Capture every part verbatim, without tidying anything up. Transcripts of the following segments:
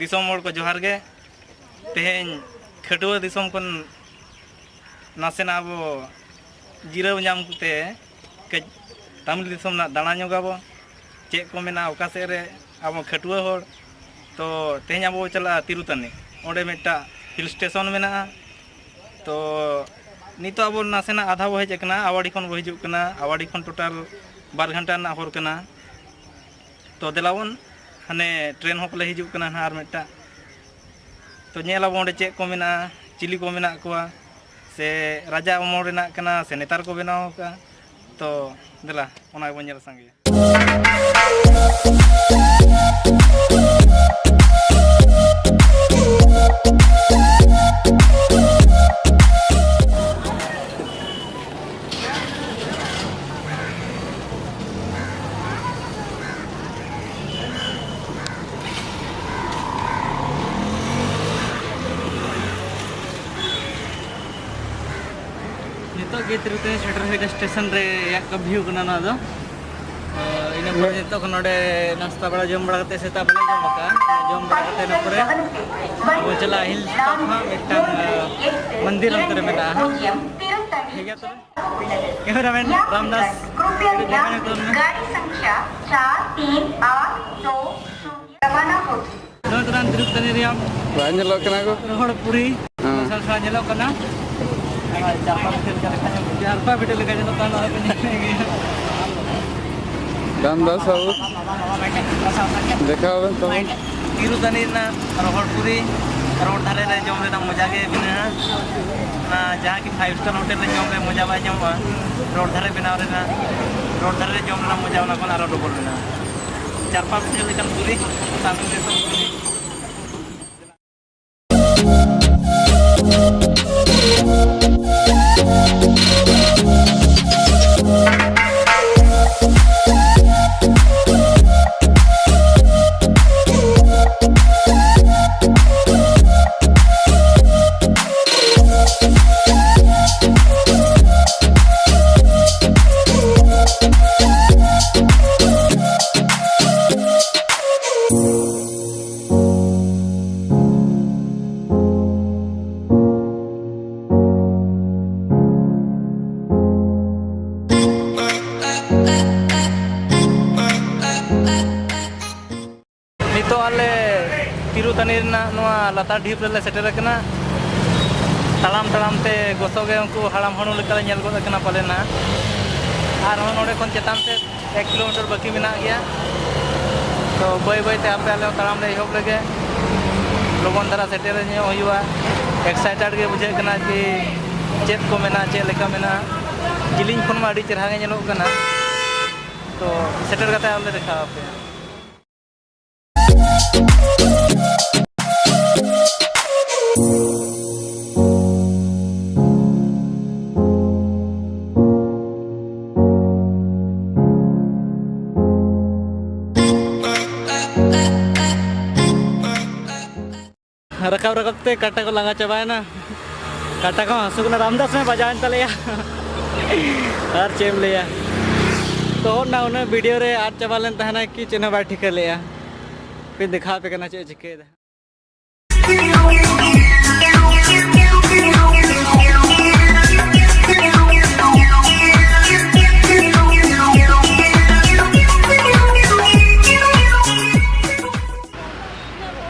ᱫᱤᱥᱚᱢ ᱦᱚᱲ ᱠᱚ ᱡᱚᱦᱟᱨ ᱜᱮ᱾ ᱛᱮᱦᱮᱧ ᱠᱷᱟᱹᱴᱩᱣᱟᱹ ᱫᱤᱥᱚᱢ ᱠᱷᱚᱱ ᱱᱟᱥᱮᱱᱟᱜ ᱟᱵᱚ ᱡᱤᱨᱟᱹᱣ ᱧᱟᱢ ᱠᱟᱛᱮ ᱠᱟᱹᱡ ᱛᱟᱢᱤᱞ ᱫᱤᱥᱚᱢ ᱨᱮᱱᱟᱜ ᱫᱟᱬᱟ ᱧᱚᱜᱟᱵᱚ, ᱪᱮᱫ ᱠᱚ ᱢᱮᱱᱟᱜᱼᱟ ᱚᱠᱟ ᱥᱮᱫ ᱨᱮ᱾ ᱟᱵᱚ ᱠᱷᱟᱹᱴᱩᱣᱟᱹ ᱦᱚᱲ ᱛᱚ ᱛᱮᱦᱮᱧ ᱟᱵᱚ ᱵᱚ ᱪᱟᱞᱟᱜᱼᱟ ᱛᱤᱨᱩᱛᱟᱱᱤ, ᱚᱸᱰᱮ ᱢᱤᱫᱴᱟᱜ ᱦᱤᱞ ᱥᱴᱮᱥᱚᱱ ᱢᱮᱱᱟᱜᱼᱟ᱾ ᱛᱚ ᱱᱤᱛᱚᱜ ᱟᱵᱚ ᱱᱟᱥᱮᱱᱟᱜ ᱟᱫᱷᱟ ᱵᱚ ᱦᱮᱡ ᱟᱠᱟᱱᱟ, ᱟᱣᱟᱰᱤ ᱠᱷᱚᱱ ᱵᱚ ᱦᱤᱡᱩᱜ ᱠᱟᱱᱟ᱾ ᱟᱣᱟᱰᱤ ᱠᱷᱚᱱ ᱴᱳᱴᱟᱞ ᱵᱟᱨ ᱜᱷᱚᱱᱴᱟ ᱨᱮᱱᱟᱜ ᱦᱚᱨ ᱠᱟᱱᱟ᱾ ᱛᱚ ᱫᱮᱞᱟ ᱵᱚᱱ, ᱦᱟᱱᱮ ᱴᱨᱮᱱ ᱦᱚᱸ ᱯᱟᱞᱮ ᱦᱤᱡᱩᱜ ᱠᱟᱱᱟ ᱱᱟᱦᱟᱜ ᱟᱨ ᱢᱤᱫᱴᱟᱜ᱾ ᱛᱚ ᱧᱮᱞ ᱟᱵᱚ ᱚᱸᱰᱮ ᱪᱮᱫ ᱠᱚ ᱢᱮᱱᱟᱜᱼᱟ, ᱪᱤᱞᱤ ᱠᱚ ᱢᱮᱱᱟᱜ ᱠᱚᱣᱟ, ᱥᱮ ᱨᱟᱡᱟ ᱟᱢᱚᱞ ᱨᱮᱱᱟᱜ ᱠᱟᱱᱟ ᱥᱮ ᱱᱮᱛᱟᱨ ᱠᱚ ᱵᱮᱱᱟᱣ ᱟᱠᱟᱫᱼᱟ᱾ ᱛᱚ ᱫᱮᱞᱟ ᱚᱱᱟ ᱜᱮᱵᱚᱱ ᱧᱮᱞ ᱥᱟᱸᱜᱮᱭᱟ᱾ ᱱᱤᱛᱚᱜ ᱜᱮ ᱛᱤᱨᱩᱯᱛᱤ ᱥᱮᱴᱮᱨ ᱦᱩᱭᱱᱟ, ᱥᱴᱮᱥᱚᱱ ᱨᱮᱭᱟᱜ ᱠᱚ ᱵᱷᱤᱭᱩ ᱠᱟᱱᱟ ᱱᱚᱣᱟ ᱫᱚ᱾ ᱛᱚ, ᱤᱱᱟᱹ ᱯᱚᱨᱮ ᱱᱤᱛᱚᱜ ᱠᱷᱚᱱ ᱱᱚᱰᱮ ᱱᱟᱥᱛᱟ ᱵᱟᱲᱟ, ᱡᱚᱢ ᱵᱟᱲᱟ ᱠᱟᱛᱮ, ᱥᱮᱛᱟᱜ ᱵᱮᱞᱟ ᱡᱚᱢ ᱟᱠᱟᱫᱼᱟ, ᱡᱚᱢ ᱵᱟᱲᱟ ᱠᱟᱛᱮ ᱤᱱᱟᱹ ᱯᱚᱨᱮ ᱟᱵᱚ ᱪᱟᱞᱟᱜᱼᱟ ᱦᱤᱞ ᱴᱚᱯ ᱦᱟᱸᱜ, ᱢᱤᱫᱴᱟᱝ, ᱟᱸ, ᱢᱚᱱᱫᱤᱨ ᱚᱱᱛᱮ ᱨᱮ ᱢᱮᱱᱟᱜᱼᱟ ᱦᱟᱸᱜ᱾ ᱴᱷᱤᱠ ᱜᱮᱭᱟ ᱛᱚᱵᱮ᱾ ᱠᱮᱢᱮᱨᱟᱢᱮᱱ ᱨᱟᱢᱫᱟᱥ, ᱠᱟᱹᱴᱤᱡ ᱫᱮᱠᱷᱟᱣ ᱧᱚᱜ ᱛᱟᱵᱚᱱ ᱢᱮ᱾ गाड़ी संख्या चार तीन आठ दो शून्य रवाना होगी। ᱱᱚᱣᱟ ᱫᱚ ᱱᱟᱝ ᱛᱤᱨᱩᱯᱛᱟᱱᱤ ᱨᱮᱭᱟᱜ ᱵᱟᱝ ᱧᱮᱞᱚᱜ ᱠᱟᱱᱟ ᱠᱚ᱾ ᱨᱚᱦᱚᱲ ᱯᱩᱨᱤ᱾ ᱦᱮᱸ᱾ ᱥᱟᱥᱟ ᱧᱮᱞᱚᱜ ᱠᱟᱱᱟ᱾ ᱡᱟᱨᱯᱟ ᱯᱤᱴᱷᱟᱹ ᱞᱮᱠᱟ ᱧᱮᱞᱚᱜ ᱠᱟᱱᱟ, ᱟᱨ ᱯᱮ ᱧᱮᱞ ᱜᱮᱭᱟ᱾ ᱨᱟᱢᱫᱟᱥ ᱵᱟᱹᱵᱩ, ᱫᱮᱠᱷᱟᱣ ᱵᱮᱱ ᱛᱟᱵᱚᱱ᱾ ᱛᱤᱨᱩᱛᱟᱱᱤ ᱨᱮᱱᱟᱜ ᱨᱚᱦᱚᱲ ᱯᱩᱨᱤ, ᱨᱳᱰ ᱫᱷᱟᱨᱮ ᱨᱮ ᱡᱚᱢ ᱨᱮᱱᱟᱜ ᱢᱚᱡᱟ ᱜᱮ ᱢᱮᱱᱟᱜᱼᱟ᱾ ᱚᱱᱟ ᱡᱟᱦᱟᱸ ᱠᱤ ᱯᱷᱟᱭᱤᱵᱷ ᱥᱴᱟᱨ ᱦᱳᱴᱮᱞ ᱨᱮ ᱡᱚᱢ ᱨᱮ ᱢᱚᱡᱟ ᱵᱟᱭ ᱧᱟᱢᱚᱜᱼᱟ, ᱨᱳᱰ ᱫᱷᱟᱨᱮ ᱵᱮᱱᱟᱣ ᱨᱮᱱᱟᱜ, ᱨᱳᱰ ᱫᱷᱟᱨᱮ ᱨᱮ ᱡᱚᱢ ᱨᱮᱱᱟᱜ ᱢᱚᱡᱟ ᱚᱱᱟ ᱠᱷᱚᱱ ᱟᱨᱚ ᱰᱚᱵᱚᱞ ᱢᱮᱱᱟᱜᱼᱟ᱾ ᱪᱟᱨᱯᱟ ᱯᱤᱴᱷᱟᱹ ᱞᱮᱠᱟᱱ ᱯᱩᱨᱤ, ᱛᱟᱢᱤᱞ ᱫᱤᱥᱚᱢ ᱯᱩᱨᱤ᱾ ᱞᱟᱛᱟᱨ ᱰᱷᱤᱯ ᱨᱮᱞᱮ ᱥᱮᱴᱮᱨ ᱟᱠᱟᱱᱟ᱾ ᱛᱟᱲᱟᱢ ᱛᱟᱲᱟᱢ ᱛᱮ ᱜᱚᱥᱚ ᱜᱮ ᱩᱱᱠᱩ ᱦᱟᱲᱟᱢ ᱦᱚᱲᱢᱚ ᱞᱮᱠᱟᱞᱮ ᱧᱮᱞ ᱜᱚᱫ ᱟᱠᱟᱱᱟ ᱯᱟᱞᱮᱱᱟ᱾ ᱟᱨᱦᱚᱸ ᱱᱚᱰᱮ ᱠᱷᱚᱱ ᱪᱮᱛᱟᱱ ᱥᱮᱫ ᱮᱠ ᱠᱤᱞᱳᱢᱤᱴᱟᱨ ᱵᱟᱹᱠᱤ ᱢᱮᱱᱟᱜ ᱜᱮᱭᱟ᱾ ᱛᱚ ᱵᱟᱹᱭ ᱵᱟᱹᱭ ᱛᱮ ᱦᱟᱯᱮ ᱟᱞᱮ ᱦᱚᱸ ᱛᱟᱲᱟᱢ ᱞᱮ ᱮᱦᱚᱵ ᱞᱮᱜᱮ, ᱞᱚᱜᱚᱱ ᱫᱷᱟᱨᱟ ᱥᱮᱴᱮᱨ ᱧᱚᱜ ᱦᱩᱭᱩᱜᱼᱟ᱾ ᱮᱠᱥᱟᱭᱴᱮᱰ ᱜᱮ ᱵᱩᱡᱷᱟᱹᱜ ᱠᱟᱱᱟ ᱡᱮ ᱪᱮᱫ ᱠᱚ ᱢᱮᱱᱟᱜᱼᱟ, ᱪᱮᱫ ᱞᱮᱠᱟ ᱢᱮᱱᱟᱜᱼᱟ᱾ ᱡᱮᱞᱮᱧ ᱠᱷᱚᱱ ᱢᱟ ᱟᱹᱰᱤ ᱪᱮᱦᱨᱟ ᱜᱮ ᱧᱮᱞᱚᱜ ᱠᱟᱱᱟ᱾ ᱛᱚ ᱥᱮᱴᱮᱨ ᱠᱟᱛᱮ ᱟᱨᱞᱮ ᱫᱮᱠᱷᱟᱣ ᱟᱯᱮᱭᱟ᱾ ᱨᱟᱠᱟᱵ ᱨᱟᱠᱟᱵ ᱛᱮ ᱠᱟᱴᱟ ᱠᱚ ᱞᱟᱸᱜᱟ ᱪᱟᱵᱟᱭᱮᱱᱟ᱾ ᱠᱟᱴᱟ ᱠᱚ ᱦᱟᱹᱥᱩ ᱠᱟᱱᱟ, ᱨᱟᱢᱫᱟᱥ ᱢᱮ ᱵᱟᱡᱟᱣᱮᱱ ᱛᱟᱞᱮᱭᱟ᱾ ᱟᱨ ᱪᱮᱫ ᱮᱢ ᱞᱟᱹᱭᱟ, ᱛᱚ ᱚᱱᱟ ᱩᱱᱟᱹᱜ ᱵᱷᱤᱰᱤᱭᱳ ᱨᱮ ᱟᱫ ᱪᱟᱵᱟ ᱞᱮᱱ ᱛᱟᱦᱮᱱᱟ ᱠᱤ ᱪᱮᱫ ᱦᱚᱸ ᱵᱟᱭ ᱴᱷᱤᱠᱟᱹ ᱞᱮᱜᱼᱟ᱾ ᱯᱮ ᱫᱮᱠᱷᱟᱣ ᱟᱯᱮ ᱠᱟᱱᱟ ᱪᱮᱫ ᱮ ᱪᱤᱠᱟᱹᱭᱮᱫᱟ᱾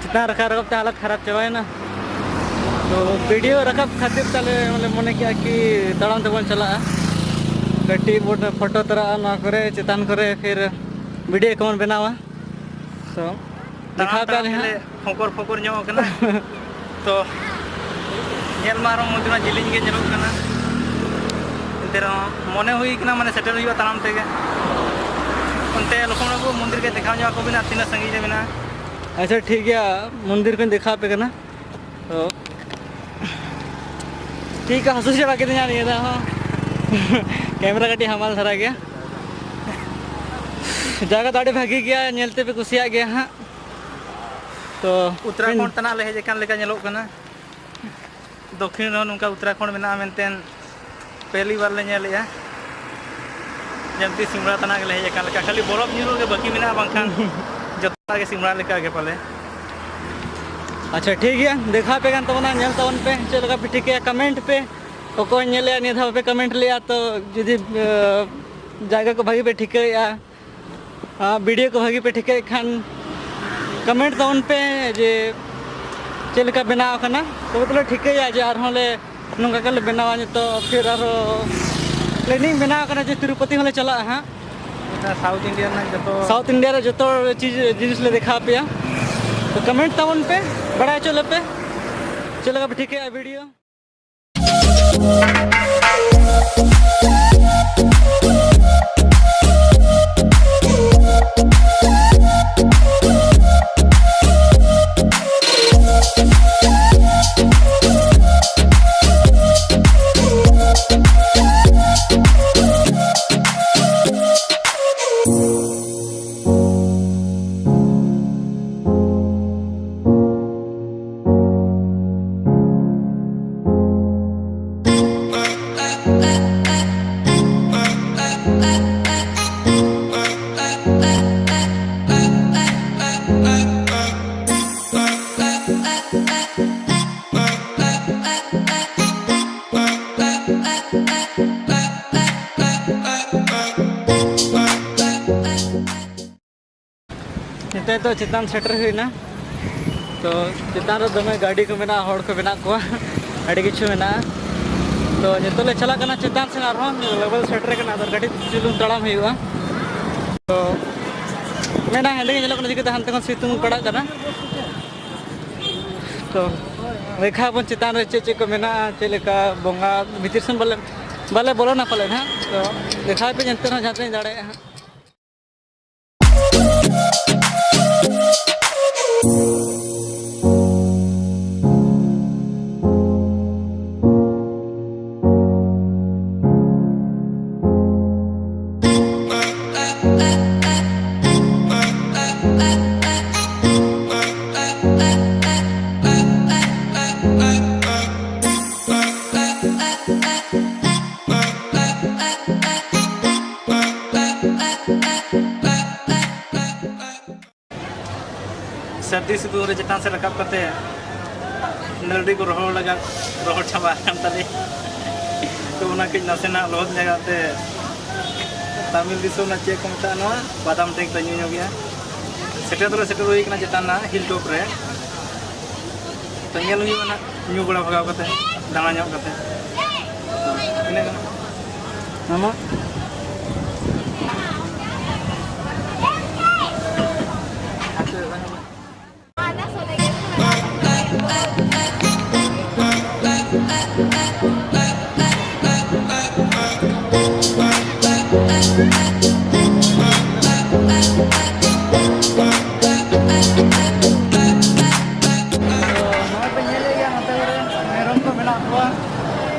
ᱪᱮᱛᱟᱱ ᱨᱟᱠᱟᱵ ᱨᱟᱠᱟᱵ ᱛᱮ ᱦᱟᱞᱚᱛ ᱠᱷᱟᱨᱟᱯ ᱪᱟᱵᱟᱭᱮᱱᱟ᱾ ᱛᱚ ᱵᱷᱤᱰᱤᱭᱳ ᱨᱟᱠᱟᱵ ᱠᱷᱟᱹᱛᱤᱨ ᱛᱮ ᱟᱞᱮ ᱢᱟᱱᱮ ᱢᱚᱱᱮ ᱠᱮᱜᱼᱟ ᱠᱤ ᱛᱟᱲᱟᱢ ᱛᱮᱵᱚᱱ ᱪᱟᱞᱟᱜᱼᱟ, ᱠᱟᱹᱴᱤᱡ ᱵᱚᱱ ᱯᱷᱳᱴᱳ ᱛᱚᱨᱟᱜᱼᱟ ᱱᱚᱣᱟ ᱠᱚᱨᱮ, ᱪᱮᱛᱟᱱ ᱠᱚᱨᱮ ᱯᱷᱤᱨ ᱵᱷᱤᱰᱤᱭᱳ ᱠᱚᱵᱚᱱ ᱵᱮᱱᱟᱣᱟ᱾ ᱛᱚ ᱛᱟᱲᱟᱢ ᱫᱮᱠᱷᱟᱣ ᱯᱮ ᱛᱟᱲᱟᱢ ᱟᱞᱮ ᱛᱮᱞᱮ ᱦᱟᱸᱜ᱾ ᱯᱷᱚᱠᱚᱨ ᱯᱷᱚᱠᱚᱨ ᱧᱚᱜ ᱟᱠᱟᱱᱟ᱾ ᱛᱚ ᱧᱮᱞ ᱢᱟ ᱟᱨᱦᱚᱸ ᱢᱚᱱᱫᱤᱨ ᱢᱟ ᱡᱮᱞᱮᱧ ᱜᱮ ᱧᱮᱞᱚᱜ ᱠᱟᱱᱟ, ᱮᱱᱛᱮ ᱨᱮᱦᱚᱸ ᱢᱚᱱᱮ ᱦᱩᱭ ᱠᱟᱱᱟ ᱢᱟᱱᱮ ᱥᱮᱴᱮᱨ ᱦᱩᱭᱩᱜᱼᱟ ᱛᱟᱲᱟᱢ ᱛᱮᱜᱮ᱾ ᱚᱱᱛᱮ ᱞᱚᱠᱷᱚᱱ ᱵᱟᱹᱵᱩ ᱢᱚᱱᱫᱤᱨ ᱜᱮ ᱫᱮᱠᱷᱟᱣ ᱧᱚᱜ ᱟᱠᱚ ᱵᱤᱱᱟ ᱛᱤᱱᱟᱹᱜ ᱥᱟᱺᱜᱤᱧ ᱨᱮ ᱢᱮᱱᱟᱜᱼᱟ᱾ ᱟᱪᱪᱷᱟ ᱴᱷᱤᱠ ᱜᱮᱭᱟ, ᱢᱚᱱᱫᱤᱨ ᱠᱚᱧ ᱫᱮᱠᱷᱟᱣ ᱟᱯᱮ ᱠᱟᱱᱟ᱾ ᱛᱚ ᱴᱷᱤᱠ ᱜᱮᱭᱟ, ᱦᱟᱹᱥᱩ ᱪᱟᱵᱟ ᱠᱤᱫᱤᱧᱟ ᱱᱤᱭᱟᱹ ᱫᱷᱟᱣ ᱦᱚᱸ᱾ ᱠᱮᱢᱮᱨᱟ ᱠᱟᱹᱴᱤᱡ ᱦᱟᱢᱟᱞ ᱫᱷᱟᱨᱟ ᱜᱮᱭᱟ᱾ ᱡᱟᱭᱜᱟ ᱫᱚ ᱟᱹᱰᱤ ᱵᱷᱟᱹᱜᱤ ᱜᱮᱭᱟ, ᱧᱮᱞ ᱛᱮᱯᱮ ᱠᱩᱥᱤᱭᱟᱜ ᱜᱮᱭᱟ ᱦᱟᱸᱜ᱾ ᱛᱚ ᱩᱛᱛᱚᱨᱟᱠᱷᱚᱸᱰ ᱛᱮᱱᱟᱜ ᱞᱮ ᱦᱮᱡ ᱟᱠᱟᱱ ᱞᱮᱠᱟ ᱧᱮᱞᱚᱜ ᱠᱟᱱᱟ᱾ ᱫᱚᱠᱠᱷᱤᱱ ᱨᱮᱦᱚᱸ ᱱᱚᱝᱠᱟ ᱩᱛᱛᱚᱨᱟᱠᱷᱚᱸᱰ ᱢᱮᱱᱟᱜᱼᱟ ᱢᱮᱱᱛᱮ ᱯᱮᱦᱞᱤ ᱵᱟᱨ ᱞᱮ ᱧᱮᱞᱮᱜᱼᱟ᱾ ᱡᱮᱢᱛᱤ ᱥᱤᱢᱲᱟ ᱛᱟᱱᱟ ᱜᱮᱞᱮ ᱦᱮᱡ ᱟᱠᱟᱱ ᱞᱮᱠᱟ, ᱠᱷᱟᱹᱞᱤ ᱵᱚᱨᱚᱯ ᱧᱩᱨᱩᱜ ᱜᱮ ᱵᱟᱹᱠᱤ ᱢᱮᱱᱟᱜᱼᱟ, ᱵᱟᱝᱠᱷᱟᱱ ᱡᱚᱛᱚ ᱜᱮ ᱥᱤᱢᱲᱟ ᱞᱮᱠᱟ ᱜᱮ ᱯᱟᱞᱮ᱾ ᱟᱪᱪᱷᱟ ᱴᱷᱤᱠ ᱜᱮᱭᱟ, ᱫᱮᱠᱷᱟᱣ ᱯᱮ ᱠᱟᱱ ᱛᱟᱵᱚᱱᱟ, ᱧᱮᱞ ᱛᱟᱵᱚᱱ ᱯᱮ ᱪᱮᱫ ᱞᱮᱠᱟ ᱯᱮ ᱴᱷᱤᱠᱟᱹᱭᱟ, ᱠᱚᱢᱮᱱᱴ ᱯᱮ᱾ ᱚᱠᱚᱭ ᱧᱮᱞᱮᱜᱼᱟ ᱱᱤᱭᱟᱹ ᱫᱷᱟᱣ ᱯᱮ ᱠᱚᱢᱮᱱᱴ ᱞᱮᱜᱼᱟ, ᱛᱚ ᱡᱩᱫᱤ ᱡᱟᱭᱜᱟ ᱠᱚ ᱵᱷᱟᱹᱜᱤ ᱯᱮ ᱴᱷᱤᱠᱟᱹᱭᱮᱜᱼᱟ, ᱵᱷᱤᱰᱤᱭᱳ ᱠᱚ ᱵᱷᱟᱹᱜᱤ ᱯᱮ ᱴᱷᱤᱠᱟᱹᱭᱮᱫ ᱠᱷᱟᱱ ᱠᱚᱢᱮᱱᱴ ᱛᱟᱵᱚᱱ ᱯᱮ ᱡᱮ ᱪᱮᱫ ᱞᱮᱠᱟ ᱵᱮᱱᱟᱣ ᱟᱠᱟᱱᱟ, ᱛᱚᱵᱮ ᱛᱚᱞᱮ ᱴᱷᱤᱠᱟᱹᱭᱟ ᱡᱮ ᱟᱨᱦᱚᱸ ᱞᱮ ᱱᱚᱝᱠᱟ ᱜᱮᱞᱮ ᱵᱮᱱᱟᱣᱟ᱾ ᱱᱤᱛᱚᱜ ᱯᱷᱤᱨ ᱟᱨᱦᱚᱸ ᱯᱞᱮᱱᱤᱝ ᱵᱮᱱᱟᱣ ᱟᱠᱟᱱᱟ ᱡᱮ ᱛᱤᱨᱩᱯᱚᱛᱤ ᱦᱚᱸᱞᱮ ᱪᱟᱞᱟᱜᱼᱟ ᱦᱟᱸᱜ᱾ ᱥᱟᱣᱩᱛᱷ ᱤᱱᱰᱤᱭᱟ ᱨᱮᱱᱟᱜ ᱡᱚᱛᱚ ᱥᱟᱣᱩᱛᱷ ᱤᱱᱰᱤᱭᱟ ᱨᱮ ᱡᱚᱛᱚ ᱪᱤᱡᱽ ᱡᱤᱱᱤᱥ ᱞᱮ ᱫᱮᱠᱷᱟᱣ ᱯᱮᱭᱟ᱾ ᱛᱚ ᱠᱚᱢᱮᱱᱴ ᱛᱟᱵᱚᱱ ᱯᱮ, ᱵᱟᱲᱟᱭ ᱦᱚᱪᱚ ᱞᱮᱯᱮ ᱪᱮᱫ ᱞᱮᱠᱟ ᱯᱮ ᱴᱷᱤᱠᱟᱹᱭᱟ ᱵᱷᱤᱰᱤᱭᱳ᱾ ᱱᱤᱛᱚᱜ ᱫᱚ ᱪᱮᱛᱟᱱ ᱥᱮᱴᱮᱨ ᱦᱩᱭᱱᱟ᱾ ᱛᱚ ᱪᱮᱛᱟᱱ ᱨᱮ ᱫᱚᱢᱮ ᱜᱟᱹᱰᱤ ᱠᱚ ᱢᱮᱱᱟᱜᱼᱟ, ᱦᱚᱲ ᱠᱚ ᱢᱮᱱᱟᱜ ᱠᱚᱣᱟ, ᱟᱹᱰᱤ ᱠᱤᱪᱷᱩ ᱢᱮᱱᱟᱜᱼᱟ᱾ ᱛᱚ ᱱᱤᱛᱚᱜ ᱞᱮ ᱪᱟᱞᱟᱜ ᱠᱟᱱᱟ ᱪᱮᱛᱟᱱ ᱥᱮᱫ, ᱟᱨᱦᱚᱸ ᱞᱮᱵᱮᱞ ᱥᱮᱴᱮᱨ ᱠᱟᱱᱟ, ᱟᱫᱚ ᱠᱟᱹᱴᱤᱡ ᱪᱩᱞᱩᱝ ᱛᱟᱲᱟᱢ ᱦᱩᱭᱩᱜᱼᱟ᱾ ᱛᱚ ᱢᱮᱱᱟ ᱦᱮᱸᱫᱮ ᱜᱮ ᱧᱮᱞᱚᱜ ᱠᱟᱱᱟ, ᱪᱤᱠᱟᱹᱛᱮ ᱦᱟᱱᱛᱮ ᱠᱷᱚᱱ ᱥᱤᱛᱩᱝ ᱯᱟᱲᱟᱜ ᱠᱟᱱᱟ᱾ ᱛᱚ ᱫᱮᱠᱷᱟᱣ ᱵᱚᱱ ᱪᱮᱛᱟᱱ ᱨᱮ ᱪᱮᱫ ᱪᱮᱫ ᱠᱚ ᱢᱮᱱᱟᱜᱼᱟ, ᱪᱮᱫ ᱞᱮᱠᱟ ᱵᱚᱸᱜᱟ ᱵᱷᱤᱛᱤᱨ ᱥᱮᱱ ᱵᱟᱞᱮ, ᱵᱟᱞᱮ ᱵᱚᱞᱚᱱᱟ ᱯᱟᱞᱮᱱ ᱦᱟᱸᱜ᱾ ᱛᱚ ᱫᱮᱠᱷᱟᱣ ᱯᱮ ᱮᱱᱛᱮ ᱨᱮᱦᱚᱸ ᱡᱟᱦᱟᱸ ᱛᱤᱱᱟᱹᱜ ᱤᱧ ᱫᱟᱲᱮᱭᱟᱜᱼᱟ ᱦᱟᱸᱜ᱾ ᱥᱟᱹᱨᱫᱤ ᱥᱤᱛᱩᱝ ᱨᱮ ᱪᱮᱛᱟᱱ ᱥᱮᱫ ᱨᱟᱠᱟᱵ ᱠᱟᱛᱮ ᱱᱟᱹᱰᱨᱤ ᱠᱚ ᱨᱚᱦᱚᱲ ᱞᱟᱜᱟ, ᱨᱚᱦᱚᱲ ᱪᱟᱵᱟ ᱟᱠᱟᱱ ᱛᱟᱞᱮᱭᱟ᱾ ᱛᱚ ᱚᱱᱟ ᱠᱟᱹᱡ ᱱᱟᱥᱮᱱᱟᱜ ᱞᱚᱦᱚᱫ ᱞᱟᱜᱟ ᱛᱮ ᱛᱟᱢᱤᱞ ᱫᱤᱥᱚᱢ ᱨᱮᱱᱟᱜ ᱪᱮᱫ ᱠᱚ ᱢᱮᱛᱟᱜᱼᱟ, ᱱᱚᱣᱟ ᱵᱟᱫᱟᱢ ᱴᱮᱝᱠ ᱞᱮ ᱧᱩ ᱧᱚᱜ ᱜᱮᱭᱟ᱾ ᱥᱮᱴᱮᱨ ᱫᱚᱞᱮ ᱥᱮᱴᱮᱨ ᱦᱩᱭ ᱠᱟᱱᱟ ᱪᱮᱛᱟᱱ ᱨᱮᱱᱟᱜ ᱦᱤᱞ ᱴᱚᱯ ᱨᱮ᱾ ᱛᱚ, ᱧᱮᱞ ᱦᱩᱭᱩᱜᱼᱟ ᱱᱟᱜ, ᱧᱩ ᱵᱟᱲᱟ ᱵᱷᱟᱜᱟᱣ ᱠᱟᱛᱮ, ᱫᱟᱬᱟ ᱧᱚᱜ ᱠᱟᱛᱮ᱾ ᱤᱱᱟᱹ ᱜᱮ ᱱᱟᱜ᱾ ᱟᱢᱟᱜ? ᱱᱚᱜᱼᱚᱭ ᱯᱮ ᱧᱮᱞᱮᱫ ᱜᱮᱭᱟ, ᱱᱚᱛᱮ ᱠᱚᱨᱮ ᱢᱮᱨᱚᱢ ᱠᱚ ᱢᱮᱱᱟᱜ ᱠᱚᱣᱟ᱾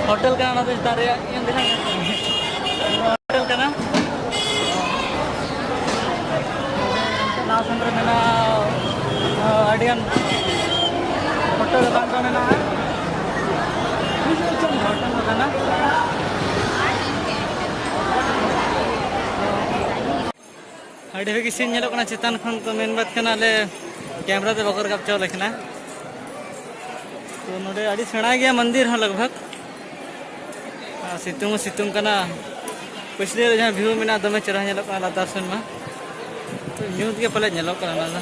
ᱦᱳᱴᱮᱞ ᱠᱟᱱᱟ, ᱚᱱᱟ ᱫᱚ ᱪᱮᱛᱟᱱ ᱨᱮᱭᱟᱜ ᱤᱧ ᱫᱮᱠᱷᱟᱣ ᱧᱚᱜ ᱠᱟᱱᱟ᱾ ᱦᱳᱴᱮᱞ ᱠᱟᱱᱟ᱾ ᱱᱚᱣᱟ ᱥᱮᱱ ᱨᱮ ᱢᱮᱱᱟᱜᱼᱟ, ᱟᱹᱰᱤᱜᱟᱱ ᱦᱳᱴᱮᱞ ᱫᱚᱠᱟᱱ ᱠᱚ ᱢᱮᱱᱟᱜᱼᱟ᱾ ᱦᱳᱴᱮᱞ ᱫᱚ ᱠᱟᱱᱟ᱾ ᱟᱹᱰᱤ ᱵᱷᱟᱹᱜᱤ ᱥᱤᱱ ᱧᱮᱞᱚᱜ ᱠᱟᱱᱟ ᱪᱮᱛᱟᱱ ᱠᱷᱚᱱ, ᱛᱚ ᱢᱮᱱ ᱵᱟᱛ ᱠᱟᱱᱟ ᱟᱞᱮ ᱠᱮᱢᱨᱟ ᱛᱮ ᱵᱟᱠᱚ ᱨᱟᱠᱟᱵ ᱦᱚᱪᱚ ᱟᱞᱮ ᱠᱟᱱᱟ᱾ ᱛᱚ ᱱᱚᱰᱮ ᱟᱹᱰᱤ ᱥᱮᱬᱟ ᱜᱮᱭᱟ ᱢᱚᱱᱫᱤᱨ ᱦᱚᱸ ᱞᱟᱜᱽ ᱵᱷᱟᱜᱽ᱾ ᱟᱨ ᱥᱤᱛᱩᱝ ᱦᱚᱸ ᱥᱤᱛᱩᱝ ᱠᱟᱱᱟ᱾ ᱯᱟᱹᱪᱷᱞᱟᱹ ᱨᱮ ᱡᱟᱦᱟᱸ ᱵᱷᱤᱭᱩ ᱢᱮᱱᱟᱜᱼᱟ, ᱫᱚᱢᱮ ᱪᱮᱦᱨᱟ ᱧᱮᱞᱚᱜ ᱠᱟᱱᱟ ᱞᱟᱛᱟᱨ ᱥᱮᱱ ᱢᱟ᱾ ᱛᱚ ᱧᱩᱛ ᱜᱮ ᱯᱟᱞᱮ ᱧᱮᱞᱚᱜ ᱠᱟᱱᱟ ᱚᱱᱟ ᱫᱚ᱾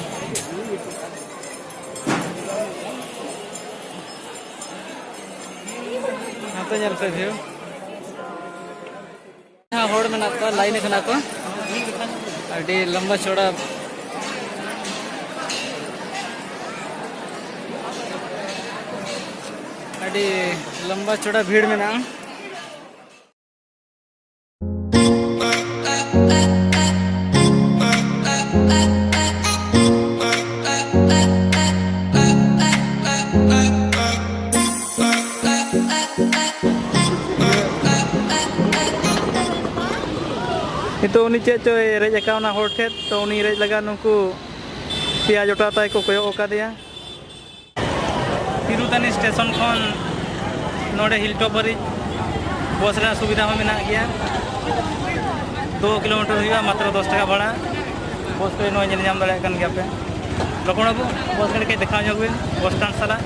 ᱦᱟᱱᱛᱮ ᱧᱮᱞ ᱯᱮ ᱵᱷᱤᱭᱩ᱾ ᱡᱟᱦᱟᱸ ᱦᱚᱲ ᱢᱮᱱᱟᱜ ᱠᱚᱣᱟ, ᱞᱟᱭᱤᱱ ᱠᱟᱱᱟ ᱠᱚ, ᱟᱹᱰᱤ ᱞᱟᱢᱵᱟ ᱪᱚᱲᱟ, ᱟᱹᱰᱤ ᱞᱟᱢᱵᱟ ᱪᱚᱲᱟ ᱵᱷᱤᱲ ᱢᱮᱱᱟᱜᱼᱟ᱾ ᱱᱤᱛᱚᱜ ᱩᱱᱤ ᱪᱮᱫ ᱪᱚᱭ ᱨᱮᱡ ᱟᱠᱟᱣᱱᱟ ᱦᱚᱲ ᱴᱷᱮᱱ, ᱛᱚ ᱩᱱᱤ ᱨᱮᱡ ᱞᱟᱜᱟ ᱱᱩᱠᱩ ᱯᱮᱭᱟ ᱡᱚᱴᱟᱣ ᱛᱟᱭ ᱠᱚ ᱠᱚᱭᱚᱜ ᱟᱠᱟᱫᱮᱭᱟ᱾ ᱛᱤᱨᱩᱛᱟᱱᱤ ᱥᱴᱮᱥᱚᱱ ᱠᱷᱚᱱ ᱱᱚᱰᱮ ᱦᱤᱞ ᱴᱚᱯ ᱦᱟᱹᱨᱤᱡ ᱵᱚᱥ ᱨᱮᱱᱟᱜ ᱥᱩᱵᱤᱫᱷᱟ ᱦᱚᱸ ᱢᱮᱱᱟᱜ ᱜᱮᱭᱟ᱾ ᱫᱩ ᱠᱤᱞᱳᱢᱤᱴᱟᱨ ᱦᱩᱭᱩᱜᱼᱟ, ᱢᱟᱛᱨᱚ ᱫᱚᱥ ᱴᱟᱠᱟ ᱵᱷᱟᱲᱟ᱾ ᱵᱚᱥ ᱠᱚᱨᱮ ᱱᱚᱣᱟ ᱧᱮᱞ ᱧᱟᱢ ᱫᱟᱲᱮᱭᱟᱜ ᱠᱟᱱ ᱜᱮᱭᱟ ᱯᱮ᱾ ᱞᱚᱠᱷᱚᱱ ᱵᱟᱹᱵᱩ, ᱵᱚᱥ ᱜᱟᱹᱰᱤ ᱠᱟᱹᱡ ᱫᱮᱠᱷᱟᱣ ᱧᱚᱜ ᱵᱤᱱ, ᱵᱚᱥ ᱥᱴᱮᱱᱰ ᱥᱟᱞᱟᱜ᱾